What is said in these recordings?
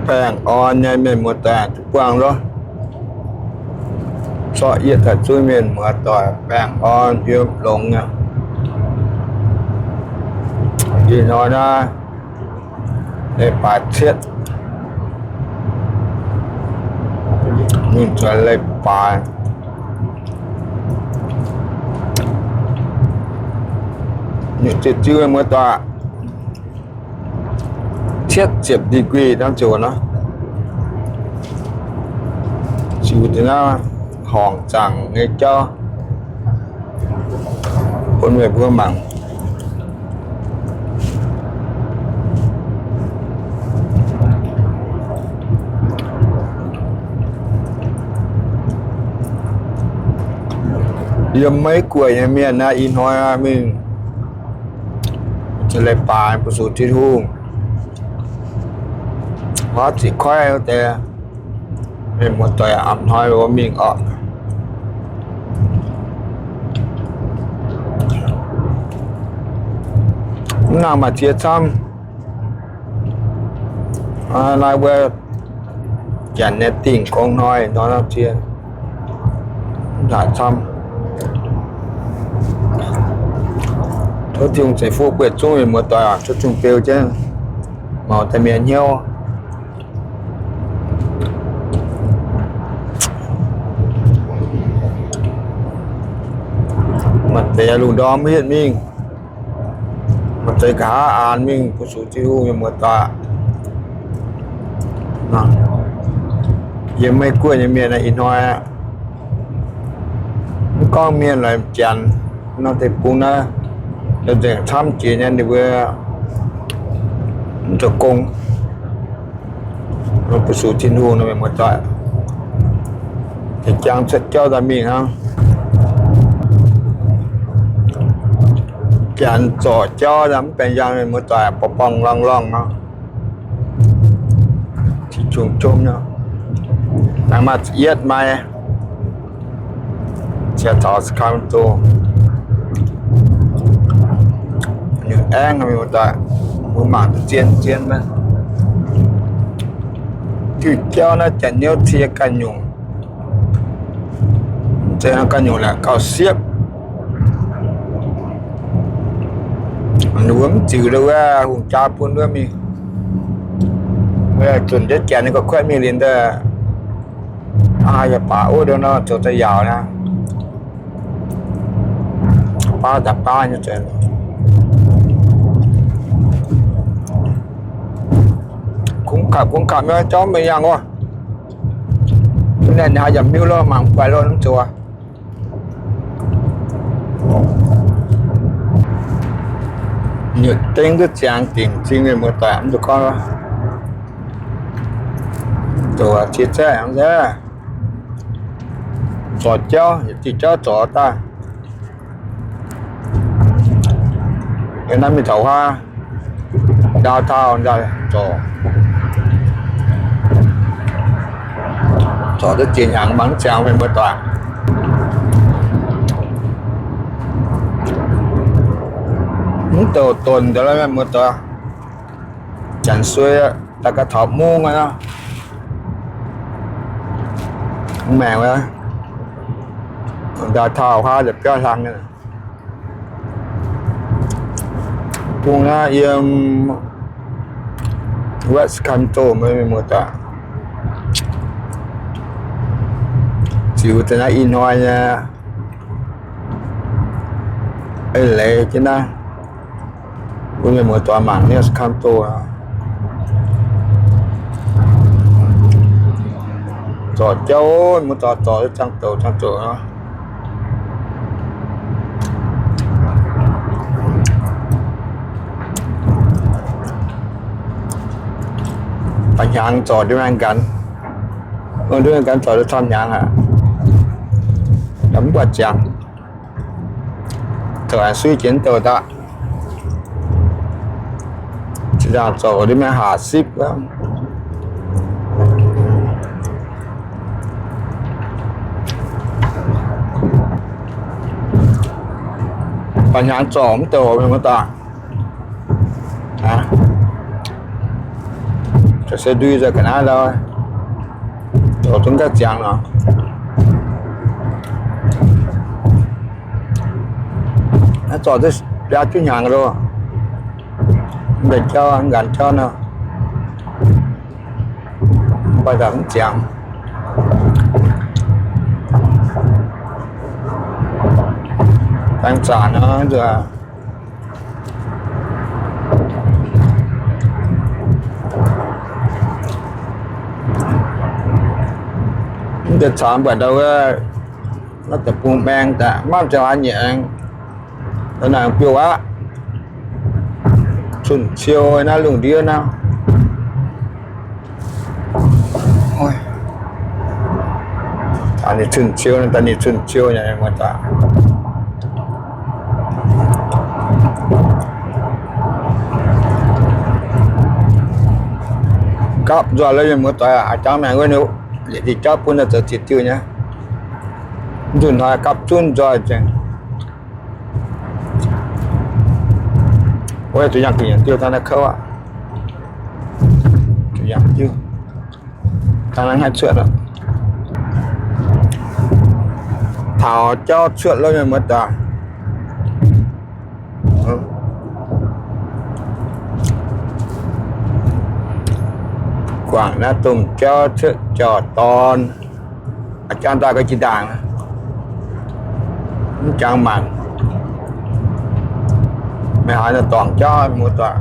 Baengh orn nyei mienh muoz-doic duqv buangh lorqc. Zorqv yietv daaih zunv mienh muoz-doic baengh orn yiem longx nyei. Ih hnoi naaiv leiz-baaix cietv, mingh zuqc leiz-baaix. Ziepc ziuh muoz-doic, cietv ziepc degree dangv ziouc nor, ziux deix naaiv horngc zaangc nyei jauv bun meih mbuo mangc. Yiem Meiv Guoqv nyei mienh naaiv ih hnoi mingh zuqc leiz-baaix bu sux Tin-Hungh, huaav ziqc koiv wuov deix, mienh muoz-doic a'hnoi mbuo mingh oc. Mv nangc maaih cie camv. Naaiv wuov janx nyei dingh gong hnoi nor, cie mv nangc camv. Tov Tin-Hungh ceix fuqv bun yietc zungv mienh muoz-doic oc. Tov Tin-Hungh beu jienv maux daaih mienh hnyouv. Maaih deix lungh ndorm mv hietv mingh, maaih deix nqa'haav aanx mingh bu sux Tin-Hungh nyei muoz-doic. Yiem Meiv Guoqv nyei mienh ih hnoi mv gorngv mienh laaix janx, norm deic-bung naaiv nzengc camv jiex nyei, ninh mbuo mv zoux gong. Bu sux Tin-Hungh nor, mienh muoz-doic, jangx cuotv jauv daaih mingh hnangv. Janx zorc jauv mv benx njang, mienh muoz-doic, borngz-borngz lorngh lorngh nor. Naaiv maaih yietv mai, ziouc taux Sacramento. Ninh aengx mienh muoz-doic, mbuo mangc duqv zien zien. Diuh jauv naaiv janx-niouv cie ganh nyungc, ganh nyungc laengc gauh siepv. Ninh mbuo mv ziux wuov hungh jaa bun wuov mingh. Zunc jienv janx ninh gauh kuatv mingh liuz daaih, aa, yaac baac wuov ndongc nor zoux daaih yaauc naaiv. Baav daaih baav nyei. Kungx kapv kungx kapv nyei jauv mingh yangh oc. Naaiv haaix yaac miuv lo, mangc guaix lo mv zuqc. Nyutc dengv duqv ziangx dingc zingh mienh muoz-doic, mv zuqc gorngv. Zoux cie zaeqv hnangv, zorc jauv, yietc diuh jauv zorc daaih. Naaiv mingh taux huaav downtown daaih zorc, zorc duqv ziex hnyangx mangc ziangx mienh muoz-doic. Mv douc donc deix mienh muoz-doic, janx-suiv daaih ga'taux mungv aqv. Mv maengc wuov, downtown huaav deix biauv hlang nyei. Bung naaiv yiem West Sacramento mienh muoz-doic, ziux deix naaiv ih hnoi nyei eix leiz jienv naaiv bun mienh muoz-doic mangc West Sacramento. Zorc jauv, muoz-doic, zorc ziangh douc ziangh douc. Baac hnyangx zorc ndiev maengx ganh, ndiev maengx ganh zorc camv hnyangx aqv. Mv buatc ziangx, zoux suiv jiex douc daaih. Zinh ndaangc zoux ndiev maengx haac sipv. Baac hnyangx zorc mv douc mienh muoz-doic. Se ndui nzengc ga'naaiv ndau, zoux zungv gauh ziangx nor. Naaiv zorc duqv biaa juqv hnyangx loh, mv baac jauv nqanx jauv nor, mv baac mv ziangx. Baeng zaanc nor, mv deix caux mbuatc ndau wuov, naaiv deic-bung maeng daaih, mv maaih ziangh hoc nyiec aengx, naaic biouv aqv, cun-ciou naaiv lungh ndiev naaiv. Ninh cun-ciou, daaih ninh cun-ciou nyei muoz-doic. Gapv nzoih lorqc, mienh muoz-doic aac, jangx maengc wuov ninh liepc diuh jauv bun daaih zoux ziex diuh nyei. Nzunc hnoi gapv zunv nzoih nzengc. Wuov zuqc yangh gu'nyuoz diuh daaih naaiv kouv aqv. Zuqc yangh diuh daaih naaiv haih cuotv aqv. Taux jauv cuotv lorqc, mienh muoz-doic. Guangc naaiv domh jauv cuotv jauv-dorn. A'jang daaih ga'jiex ndaangc, mv jangx maanc. Meih haiz naaiv dorngc jauv, muoz-doic,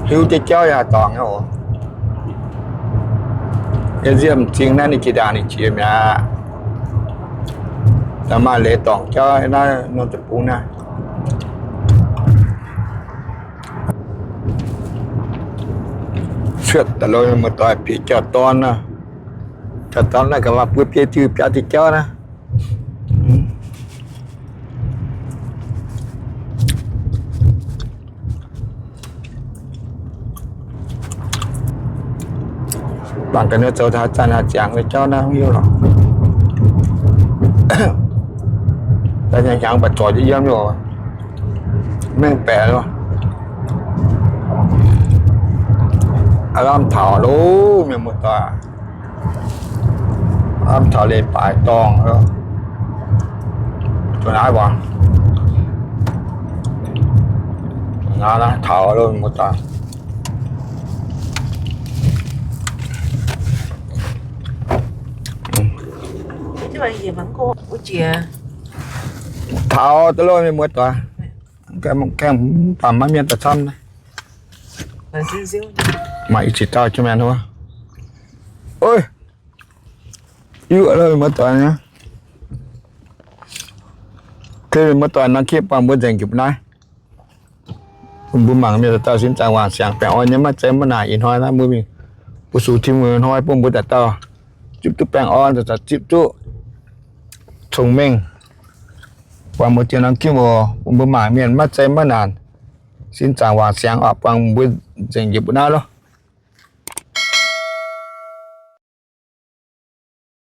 hiuv jienv jauv yaac haih dorngc nyei oc. Yie nziev m'zing naaiv ninh jiex ndaangc ninh jiex mi'aqv. Da'maaih leiz dorngc jauv naaiv norm deic-bung naaiv. Cuotv daaih lorqc, muoz-doic, bieqc jauv-dorn naaiv. Jauv-dorn naaiv gaax maaih buo biei diuh biaa diuh jauv naaiv. Bangc ga'naaiv zoux haaix zanc haaix ziangx nyei jauv naaiv mv hiuv lorqc. Daaih hnyangx-hnyangx baac zorc jienv yiem nyei oc. Mengh baeqc loh. Lamh taux loh, mienh muoz-doic. Lamh taux leiz-baaix dorngh loh. Zuqc naaiv mbuo, naaiv taux loh, mienh muoz-doic. Taux daaih loh, mienh muoz-doic. Gaengh mv baac maiv mienh daaih camv naaiv. Maaih i ziex dauh jienv maengx wuov. Oix, yuoqc loh, mienh muoz-doic nyei. Mienh muoz-doic, norm clip buangh mbuo nzengc jiex mbuo naaiv. Bun mbuo mangc mienh dauh dauh sin zaangc wangc siangx baengh orn nyei, maiv zeiz maiv naanc. Ih hnoi naaiv mbuo mingh bu sux tim hnoi bun mbuo dauh dauh zipv duqv baengh orn, dauh dauh zipv duqv cong-mengh. Buangh mbuo jiex norm clip oc, bun mbuo mangc mienh maiv zeiz maiv naanc. Sin zaangc wangc siangx oc, buangh mbuo nzengc jiex mbuo naaiv loh.